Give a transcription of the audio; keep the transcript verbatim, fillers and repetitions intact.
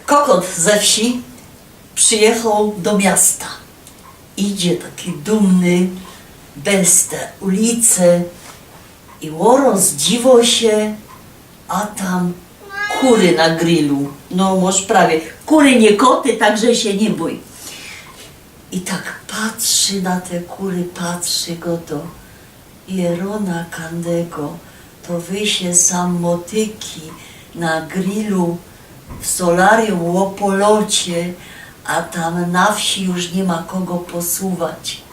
Kokot ze wsi przyjechał do miasta. Idzie taki dumny bez te ulice i oro zdziwo się, a tam kury na grillu. No, może prawie. Kury, nie koty, także się nie bój. I tak patrzy na te kury, patrzy go do Jerona Kandego. To wy się sam motyki na grillu w solarium łopolocie, a tam na wsi już nie ma kogo posuwać.